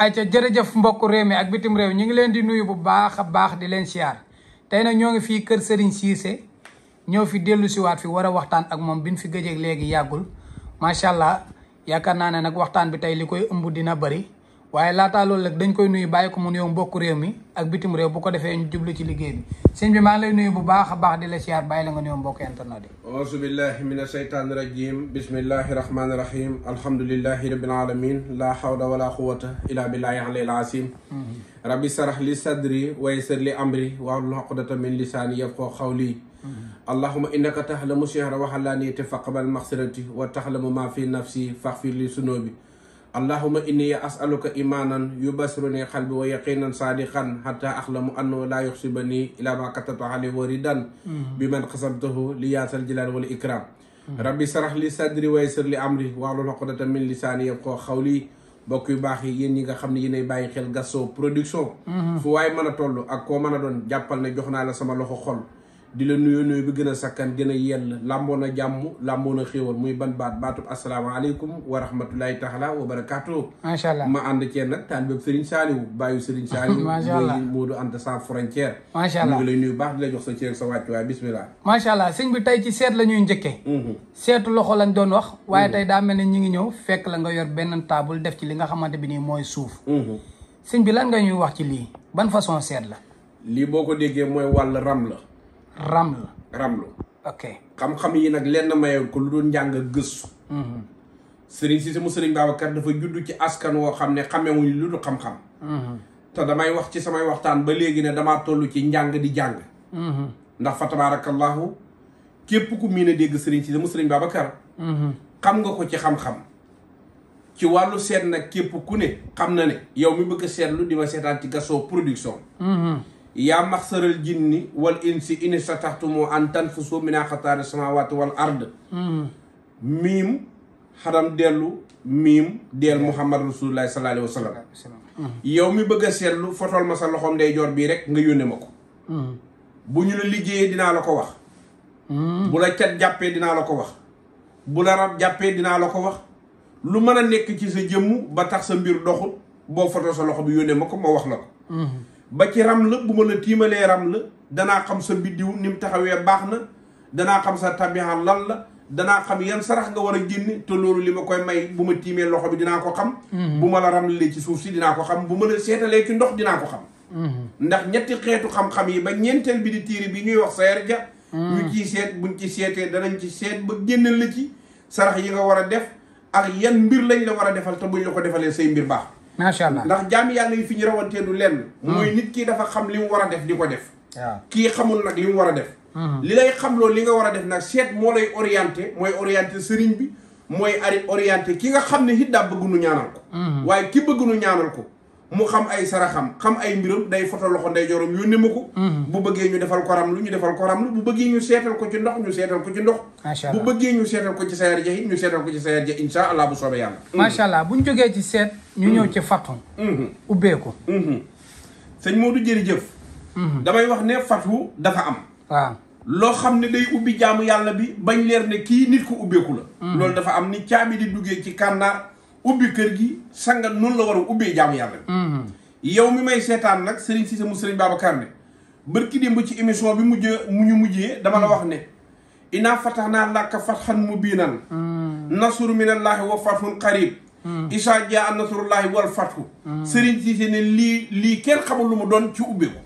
ayca jërëjëf mbokk réew mi ak bitim réew ñu ngi leen di nuyu bu baax a baax di leen siyaar tey nag ñoo ngi fii kër Serigne Cissé ñoo fi dellu siwaat fi war a waxtaan ak moom bi ñu fi gëjeeg léegi yàggul macha allah yaakaar naa ne nag waxtaan bi tey li koy ëmb dina bëri waaye laataa loolu rek dañ koy nuyu bàyyi ko mu nuyoo mbokk réew mi ak bitim réew bu ko defee ñu jublu ci liggéey bi sëñ bi maa ngi lay nuyu bu baax a baax di la siyaar bàyyi la nga nuyoo mbokk internet yi auzu billahi min asheytaani rajim bismillahi rahmaani rahim alhamdulillahi rabbil alamin la hawla wala quwwata illa billahi aliyil azim rabbi sarah li sadri wa yassir li amri wahlul uqdatan min lisani yafqahu qawli allahumma innaka tahlamu sihra wa halaniyati faqbal maghfirati wa tahlamu ma fi nafsi faghfir li sunubi allahumma inni as'aluka imanan yubasiruni qalbi wa yaqinan sadiqan hatta akhlamu annahu la yuhsibani ila ma katabtu alayhi wa ridan biman qasabtahu li yasal jalal wal ikram rabbi sarah li sadri wa yassir li amri wahlul uqdatan min lisani yafqahu qawli mbokk yu baax yi yéen ñi nga xam ne yéenay bàyyi xel Gaston Production fu waaye mën a toll ak koo mën a doon jàppal ne jox naa la sama loxo xol di la nuyu nuyu bi gën a sakkan gën a yell làmboon a jàmm làmboon a xéewal muy ban baatub asalaamaaleykum wa rahmatulahi taala wa barakaatu. macha allah ma ànd cee nag taal bépp Serigne Saliou bàyyu Serigne Saliou macha allah mooy Modou Anta sans frontière. macha allah ñu ngi lay nuyu baax di la jox sa cër sa wàccuwaay bismillah. macha allah sëñ bi tey ci seet la ñuy njëkkee. seetu loxo lañ doon wax. waaye tey daa mel ne ñu ngi ñëw fekk la nga yor benn table def ci li nga xamante bi nii mooy suuf. sëñ bi lan nga ñuy wax ci lii ban façon seet la. lii boo ko déggee mooy wàll ram la. ramlu ok xam-xam yi nag lenn mayewul ko lu doon njàng gëstu. Serigne Cissé mu Serigne Babacar dafa judd ci askan woo xam ne xamewuñ lu dul xam-xam. te damay wax ci samay waxtaan ba léegi ne damaa toll ci njàng di jàng. ndax fa tabaarakallahu képp ku miin a dégg Serigne Cissé mu Serigne Babacar. xam nga ko ci xam-xam. ci wàllu seet nag képp ku ne xam na ne yow mi bëgg a seetlu di ma seetaan ci Gaston Production. yaa maxsaral jinni wal insi in istata'tum an tanfusu min aqtaari samawati wal ard miim xaram dellu miim deel muhammad rasulullahi sallallahu alayhi wa sallam yow mi bëgg a seetlu fotol ma sa loxoom ndeyjoor bii rek nga yónnee ma ko bu ñu la liggéeyee dinaa la ko wax bu la cat jàppee dinaa la ko wax bu la rab jàppee dinaa la ko wax lu mën a nekk ci sa jëmm ba tax sa mbir doxut boo fotol sa loxo bi yónnee ma ko ma wax la ko ba ci ram la bu ma la tiimalee ram la danaa xam sa biddiw ni mu taxawee baax na danaa xam sa tabihan lan la danaa xam yan sarax nga war a génne te loolu li ma koy may bu ma tiimee loxo bi dinaa ko xam bu ma la ramlee ci suuf si dinaa ko xam bu ma la seetalee ci ndox dinaa ko xam ndax ñetti xeetu xam-xam yi ba ñeenteel bi di téere bi ñuy wax sayar ja ñu ciy seet buñ ci seetee danañ ci seet ba génneel la ci sarax yi nga war a def ak yan mbir lañ la war a defal te buñ la ko defalee say mbir baax macha allah ndax jaami yàlla yi fi ñu rawantee du lenn mooy nit kii dafa xam li mu war a def di ko def waaw kii xamul nag li mu war a def li lay xam loolu li nga war a def nag seet moo lay orienté mooy orienté sëriñ bi mooy orienté ki nga xam ne it daa bëgg nu ñaanal ko waaye ki bëgg nu ñaanal ko mu xam ay saraxam xam ay mbiram day foto loxo nday jorom yónnee ma ko bu bëggee ñu defal ko ram lu ñu defal ko ram lu bu bëggee ñu seetal ko ci ndox ñu seetal ko ci ndox bu bëggee ñu seetal ko ci sayar ja it ñu seetal ko ci sayar ja insha allah bu soobee yàlla macha allah buñ jógee ci seet ñu ñëw ci fatu ubbeeku sëñ Modou jërëjëf damay wax ne fatu dafa am waaw loo xam ne day ubbi jaamu yàlla bi bañ leer ne kii nit ku ubbeeku la loolu dafa am ni caabi di duggee ci kànnaar ubbi kër gi sangat noonu la war a ubbee jaamu yàlla bi yow mi may seetaan nag Serigne Cissé mu Serigne Babacar ne bërki démb ci émission bi ñu mujjee dama la wax ne inaa fatahnaa laka fathan mubiinan nasru minallahi wa fathun qarib isa jaa nasrullahi wal fathu Serigne Cissé ne lii kenn xamul lu mu doon ci ubbeeku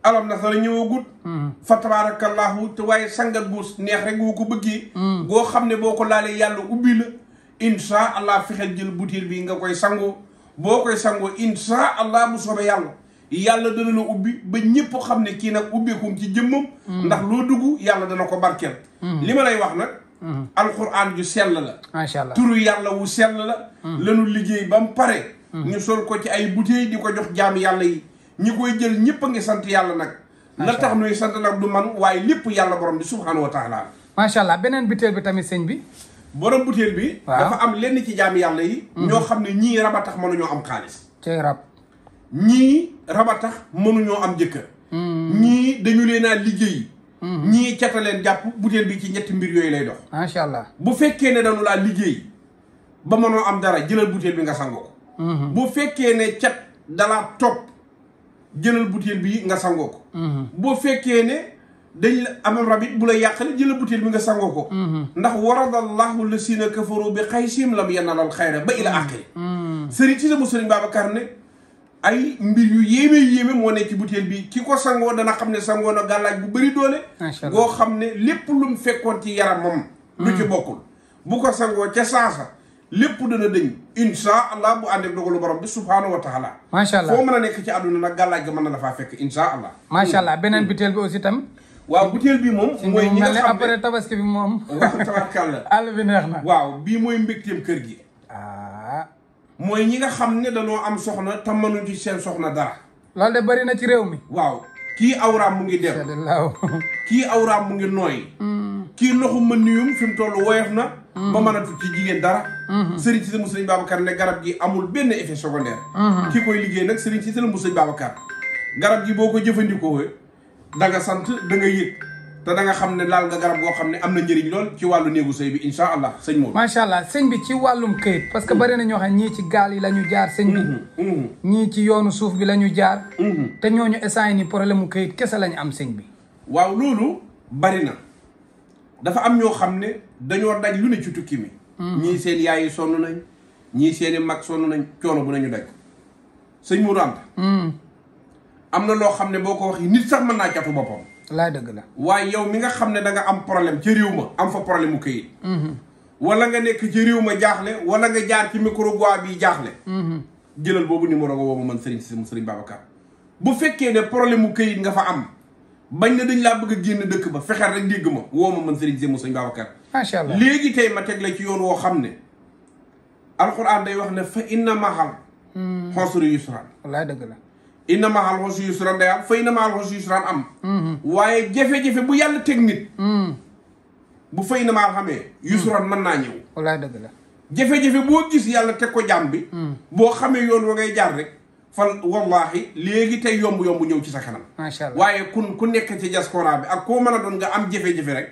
alam nasara ñëwagut fa tabarakallahu te waaye sangat bu neex rek boo ko bëggee goo xam ne boo ko laalee yàlla ubbi la insha allah fexeel jël butéel bi nga koy sangoo boo koy sangoo insha allah bu soobee yàlla dana la ubbi ba ñëpp xam ne kii nag ubbeekum ci jëmmam ndax loo dugg yàlla dana ko barkeel li ma lay wax nag alquran ju sell la macha allah turu yàlla wu sell la lanu liggéey ba mu pare ñu sol ko ci ay butéel di ko jox jaam yàlla yi ñi koy jël ñëpp a ngi sant yàlla nag la tax nuy sant nag du man waaye lépp yàlla borom bi subhanahu wa taala macha allah beneen butéel bi tamit sëñ bi borom butéel bi dafa am lenn ci jaami yàlla yi ñoo xam ne ñii raba tax mënuñoo am xaalis cey rab ñii raba tax mënuñoo am jëkkër ñii dañu leen a liggéey ñii cataleen jàpp butéel bi ci ñetti mbir yooyu lay dox macha allah bu fekkee ne dañu laa liggéey ba mënoo am dara jëlal butéel bi nga sangoo ko bu fekkee ne cat dalaa topp jëlal butéel bi nga sangoo ko bu fekkee ne dañ la am rabit bu la yàqale jëlal butéel bi nga sangoo ko ndax waradallahu lasina kafaru bi xaysim lam yanalal xayra ba ila axiri sëriñ si mu sëriñ Babacar ne ay mbir yu yéeme moo nekk ci butéel bi ki ko sangoo dana xam ne sangoo na gàllaaj bu bëri doole boo xam ne lépp lu mu fekkoon ci yaramam lu ci bokkul bu ko sangoo ca saasa lépp dana dëñ insha allah bu ànd ak dogalu borom bi subhaanahu wa taala macha allah foo mën a nekk ci àdduna nag gàllaaj ga mën na la faa fekk insha allah macha allah beneen butéel bi aussi tam waaw butéel bi moom mooy ñi nga xam ne après tabaski bi moom waaw tabarkàlla àll bi neex na waaw bii mooy mbégteem kër gi mooy ñi nga xam ne dañoo am soxna te mënuñ ci seen soxna dara loolu de bëri na ci réew mi waaw kii awraam mu ngi dem kii awraam mu ngi nooy kii ndoxu mën niyum fi mu toll woyof na ba mën a tut ci jigéen dara sëriñ si mu sëriñ Babacar ne garab gi amul benn effet secondaire ki koy liggéey nag sëriñ si mu sëriñ Babacar garab gi boo ko jëfandikoo da nga sant da nga yëg te da nga xam ne laal nga garab goo xam ne am na njëriñ lool ci wàllu néegu sëy bi insha allah sëñ moom macha allah sëñ bi ci wàllum këyit parce que bari na ñoo xam ñii ci gaal yi la ñu jaar sëñ bi ñii ci yoonu suuf bi la ñu jaar te ñooñu essane ni problème mu këyit kese lañu am sëñ bi waaw loolu bari na dafa am ñoo xam ne dañoo daj lu ne ci tukki mi ñii seen yaay yi sonn nañ ñii seeni mag sonn nañ coono bu nañu daj sëñ Modou Anta am na loo xam ne boo ko waxee nit sax mën naa catu boppam laay dëgg la waaye yow mi nga xam ne da nga am problème ci réew ma am fa problème mu këyit wala nga nekk ci réew ma jaaxle wala nga jaar ci micro bi jaaxle jëlal boobu numéro nga woo ma man sëriñ si mu sëriñ Babacar bu fekkee ne problème mu këyit nga fa am bañ na dañ laa bëgg a génn dëkk ba fexeel rek dégg ma woo ma man sëriñ si mu sëriñ Babacar macha allah léegi tey ma teg la ci yoon woo xam ne alxuraan day wax ne fa inna mahal xosri yusran laay dëgg la inna mahal xosri yusran day am fa inna mahal xosri yusran am waaye jafe-jafe bu yàlla teg nit bu fa inna mahal xamee yusran mën naa ñëw wallaay dëgg la jafe-jafe boo gis yàlla teg ko jàmm bi boo xamee yoon wa ngay jaar rek fal wallahi léegi tey yomb-yomb ñëw ci sa kanam macha allah waaye ku nekk ci diaspora bi ak koo mën a doon nga am jafe-jafe rek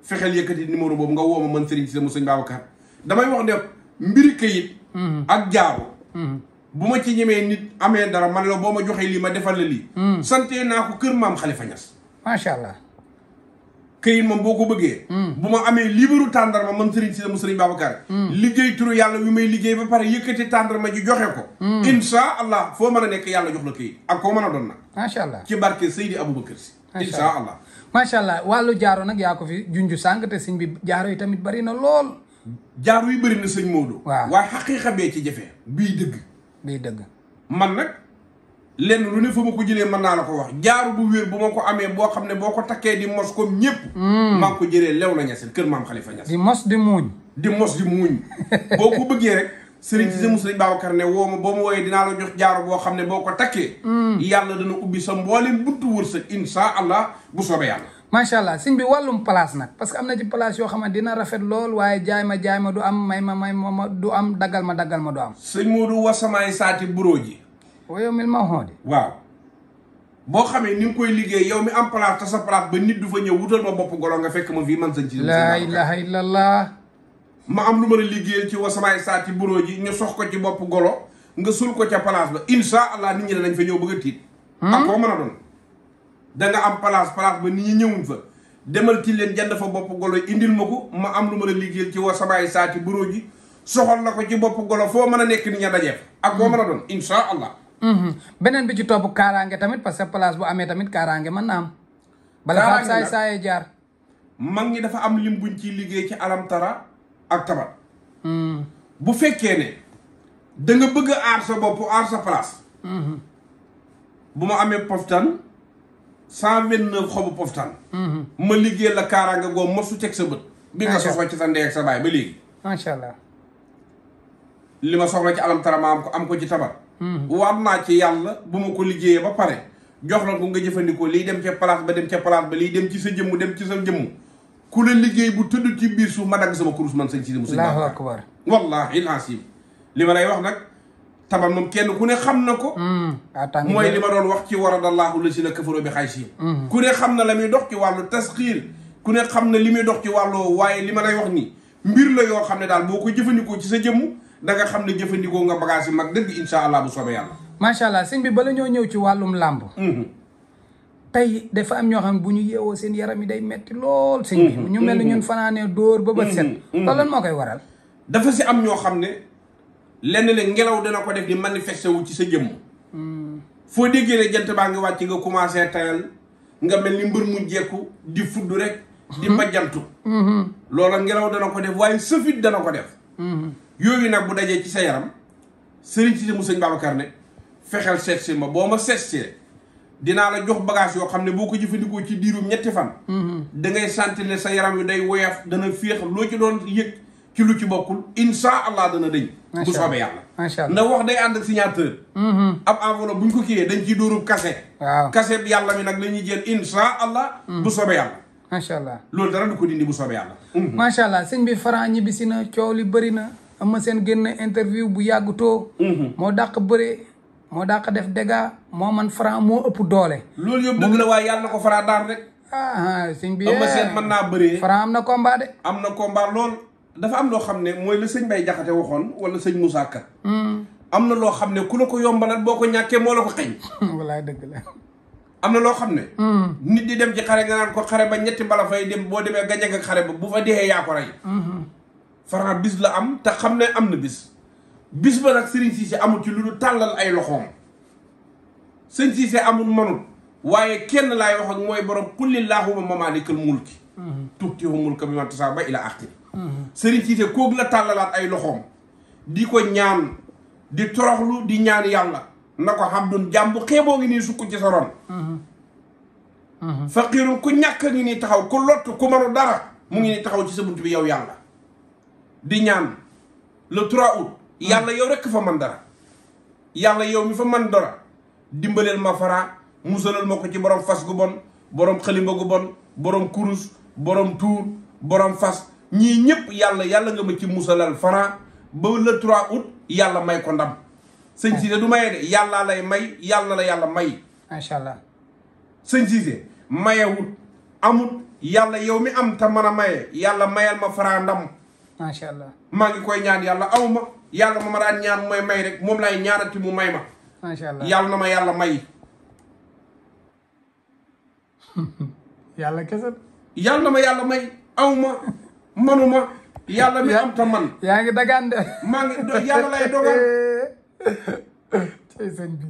fexeel yëkkati numéro boobu nga woo ma man Serigne Cissé mu sëñ Babacar damay wax ne mbiri kayit ak jaaru bu ma ci ñemee nit amee dara man la boo ma joxee lii ma defal la lii sante naa ko kër maam Khalifa Niass macha allah këyit moom boo ko bëggee bu ma amee liibaru tàndarma man Serigne Cissé mu sëriñ Babacar liggéey turu yàlla wi may liggéey ba pare yëkkati tàndarma ji joxe ko insha allah foo mën a nekk yàlla jox la këyit ak koo mën a doon nag macha allah ci barke Seydi Aboubacar Si insha allah macha allah wàllu jaaro nag yaa ko fi junju sànq te sëñ bi jaaro yi tamit bari na lool jaaro yi bëri na sëñ Modou waaw waaye xaqiiqa bee ci jafe bii dëgg bii dëgg man nag lenn lu ne fa ma ko jëlee mën naa la ko wax jaaru bu wér bu ma ko amee boo xam ne boo ko takkee di mos comme ñëpp maa ngi ko jëlee lew na ñaseen kër maam Khalifa Niass di mos di muuñ di mos di muuñ boo ko bëggee rek Serigne Cissé mu sëriñ Babacar ne woo ma boo ma wooyee dinaa la jox jaaru boo xam ne boo ko takkee yàlla dana ubbi sa mboolem buntu wërsëg insha allah bu soobee yàlla macha allah sëñ bi wàllum place nag parce que am na ci place yoo xam ne dina rafet lool waaye jaay ma du am may ma du am daggal ma du am sëñ Modou wasamaay saati bureau ji yow mil ma xoodi waaw boo xamee ni nga koy liggéey yow mi am place te sa place ba nit du fa ñëw wutal ma bopp golo nga fekk ma fii man sëñ Cissé laa ilaha illallah ma am lu mën a liggéeyal ci wasamaay saati bureau ji ñu sox ko ci bopp golo nga sul ko ca place ba insha allah nit ñi danañ fa ñëw bëgg a tiit ak koo mën a doon da nga am place ba nit ñi ñëwuñ fa demal ci leen jënd fa bopp golo indil ma ko ma am lu mën a liggéeyal ci wasamaay saati bureau ji soxal la ko ci bopp golo foo mën a nekk nit ña dajeef ak koo mën a doon insha allah beneen bi ci topp kaaraange tamit parce que place bu amee tamit kaaraange mën na am bala fa saay saayee jaar mag ñi dafa am lim buñ ciy liggéey ci alamtara ak tabat bu fekkee ne da nga bëgg a aar sa bopp aar sa place bu ma amee poftan 129 xobu poftan ma liggéey la kaaraange goo mosu teg sa bët bi nga soxla ci sa ndey ak sa baay ba léegi macha allah li ma soxla ci alamtara ma am ko ci tabat war naa ci yàlla bu ma ko liggéeyee ba pare jox la ko nga jëfandikoo liy dem ca place ba dem ca place ba liy dem ci sa jëmm dem ci sa jëmm ku la liggéey bu tëdd ci biir suuf ma dagg sama kurus man sëñ Cissé mu sëñ allahu akbar wallahi ilhasim li ma lay wax nag tabat moom kenn ku ne xam na ko mooy li ma doon wax ci waradallahu lasina kafaru bi xaysim ku ne xam na la muy dox ci wàllu tasxiir ku ne xam na li muy dox ci wàllu waaye li ma lay wax nii mbir la yoo xam ne daal boo ko jëfandikoo ci sa jëmm da nga xam ne jëfandikoo nga bagage yi mag dëgg incha allah bu soobee yàlla. macha allah sëñ bi bala ñoo ñëw ci wàllum làmb. tey dafa am ñoo xam ne bu ñu yeewoo seen yaram yi day metti lool. sëñ bi ñu mel ni ñun fanaanee dóor ba bët set. loolu lan moo koy waral. dafa si am ñoo xam ne lenn le ngelaw dana ko def di manifesté wu ci sa jëmm. foo déggee ne jant baa ngi wàcc nga commencé tayal nga mel ni mbër mu jekku di fudd rek. di bajjantu. loola ngelaw dana ko def waaye sëfit dana ko def. yooyu nag bu dajee ci sa yaram sëriñ si mu sëñ Babacar ne fexeel seet si ma boo ma seet si dinaa la jox bagage yoo xam ne boo ko jëfandikoo ci diirum ñetti fan. da ngay sentir ne sa yaram wi day woyof dana féex loo ci doon yëg ci lu ci bokkul insha allah dana dëñ. bu soobee yàlla. macha allah ndax wax day ànd ak signateur. ab enveloppe bu ñu ko kiiyee dañ ciy dóorub kase. waaw kase bi yàlla mi nag la ñuy jël insha allah. bu soobee yàlla. macha allah loolu dara du ko dindi bu soobee yàlla. macha allah sëñ bi Franc ñibbisi na coow li bëri na am seen génn interview bu yàggutoo. moo dàq bëre moo dàq def dégâts moo man Franc moo ëpp doole. loolu yëpp dëgg la waaye yàlla na ko Franc daan rek. sëñ bi am seen mën naa bëree. Franc am na combat de. am na combat lool. dafa am loo xam ne mooy la sëñ Bay Jaxate waxoon wala sëñ Moussa Ka. am na loo xam ne ku la ko yombalal boo ko ñàkkee moo la ko xëñ. walaay dëgg la. am na loo xam ne. nit di dem ci xare nga naan ko xare ba ñetti bala fay dem boo demee gañe nga xare ba bu fa dee yaa ko rey. Franc bis la am te xam ne am na bis. bis ba nag Serigne Cissé amul ci lu dul tàllal ay loxoom. sëñ Cissé amul manut waaye kenn laay wax ak mooy borom kullillahumma maalikal mulki. tuuti mulka bi man tasaa ba ila axiri. Serigne Cissé kooku la tàllalaat ay loxoom. di ko ñaan di toroxlu di ñaan yàlla. na ko xam dun jàmm bu xeeboo ngi nii sukk ci sa ron. faqiirun ku ñàkk ngi nii taxaw ku lott ku mënu dara mu ngi nii taxaw ci sa bunt bi yow yàlla. di ñaan le 3 août. yàlla yow rekk fa man dara. yàlla yow mi fa man dara. dimbaleel ma Franc musalal ma ko ci borom fas gu bon borom xalimba gu bon borom kurus borom tuur borom fas ñii ñëpp yàlla nga ma ci musalal Franc ba le 3 août yàlla may ko ndam. sëñ Cissé du maye de yàllaa lay may yàlla la yàlla may. macha allah. sëñ Cissé mayewut amut yàlla yow mi am te mën a maye yàlla mayal ma Franc ndam. macha allah. maa ngi koy ñaan yàlla aw ma yàlla ma daan ñaan mooy may rek moom laay ñaanati mu may ma. macha allah yàlla na ma yàlla may. yàlla kese. yàlla na ma yàlla may aw ma manuma yàlla mi am ta man. yaa ngi dagaan de. maa ngi yàlla lay dogal. tey sëñ bi.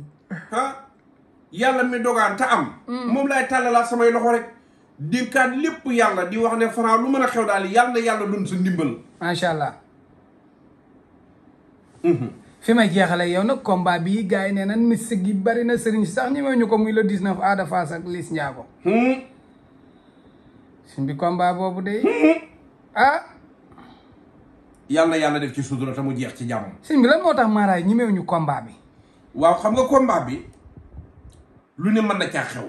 yàlla mi dogaan te am. moom laay tàllalaat samay loxo rek. dénkaat lépp yàlla di wax ne Franc lu mën a xew daal yàlla yàlla doon sa ndimbal. macha allah. fi may jeexale yow nag combat bii gars yi nee nan mystique gi bari na sëriñ sax ñi ñu ko muy le 19 Ada Fass ak Liss Ndiago. sëñ bi combat boobu de. yàlla def ci sutura te mu jeex ci jàmm. sëñ bi lan moo tax maaraay ñi ñu combat bi. waaw xam nga combat bi lu ne mën na caa xew.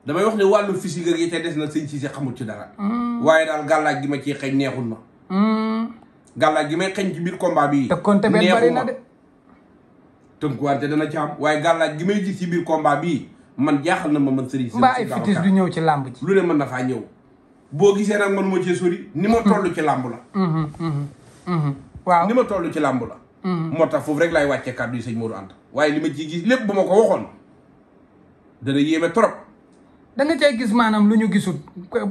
damay wax ne wàllu physique yi te des na sëñ Cissé xamul ci dara. waaye daal gàllaaj gi ma ciy xeeñ neexul ma. gàllaaj gi may xeeñ ci biir combat bi. te konte benn bari na de. tënkuwante dana ci am waaye gàllaaj gi may gis ci biir combat bii man jaaxal na ma man sëriñ si. mbaa ay fitis du ñëw ci làmb ji. lu ne mën na faa ñëw. boo gisee nag man moo cee sori ni ma toll ci làmb la. waaw ni ma toll ci làmb la. moo tax foofu rek laay wàccee kàddu yi sëñ Modou Anta waaye li ma ciy gis lépp bu ma ko waxoon dana yéeme trop. da nga cay gis maanaam lu ñu gisul.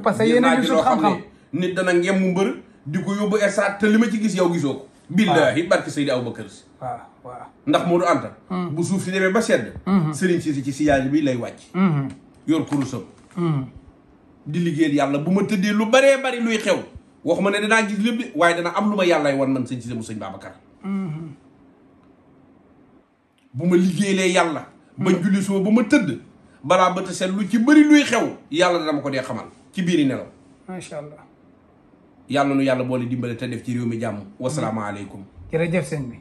parce que yéen a gisul xam-xam nit dana ngem mu mbër di ko yóbbu estaat te li ma ci gis yow gisoo ko. billaahi barke Seydi Aboubacar Si. waaw ndax Modou Anta. bu suuf si demee ba sedd. Serigne Cissé ci siyaage bi lay wàcc. yor kurusam. di liggéeyal yàlla bu ma tëddee lu baree bari luy xew. wax ma ne danaa gis lépp waaye dana am lu ma yàllay wan man sëñ Cissé mu sëñ Babacar. bu ma liggéeylee yàlla. bañ julli soo ba ma tëdd. balaa bët set lu ci bëri luy xew yàlla dama ko dee xamal ci biiri nelaw. macha allah. yàlla nu yàlla boole dimbale te def ci réew mi jàmm. wasalaamaaleykum. jërëjëf sëñ bi.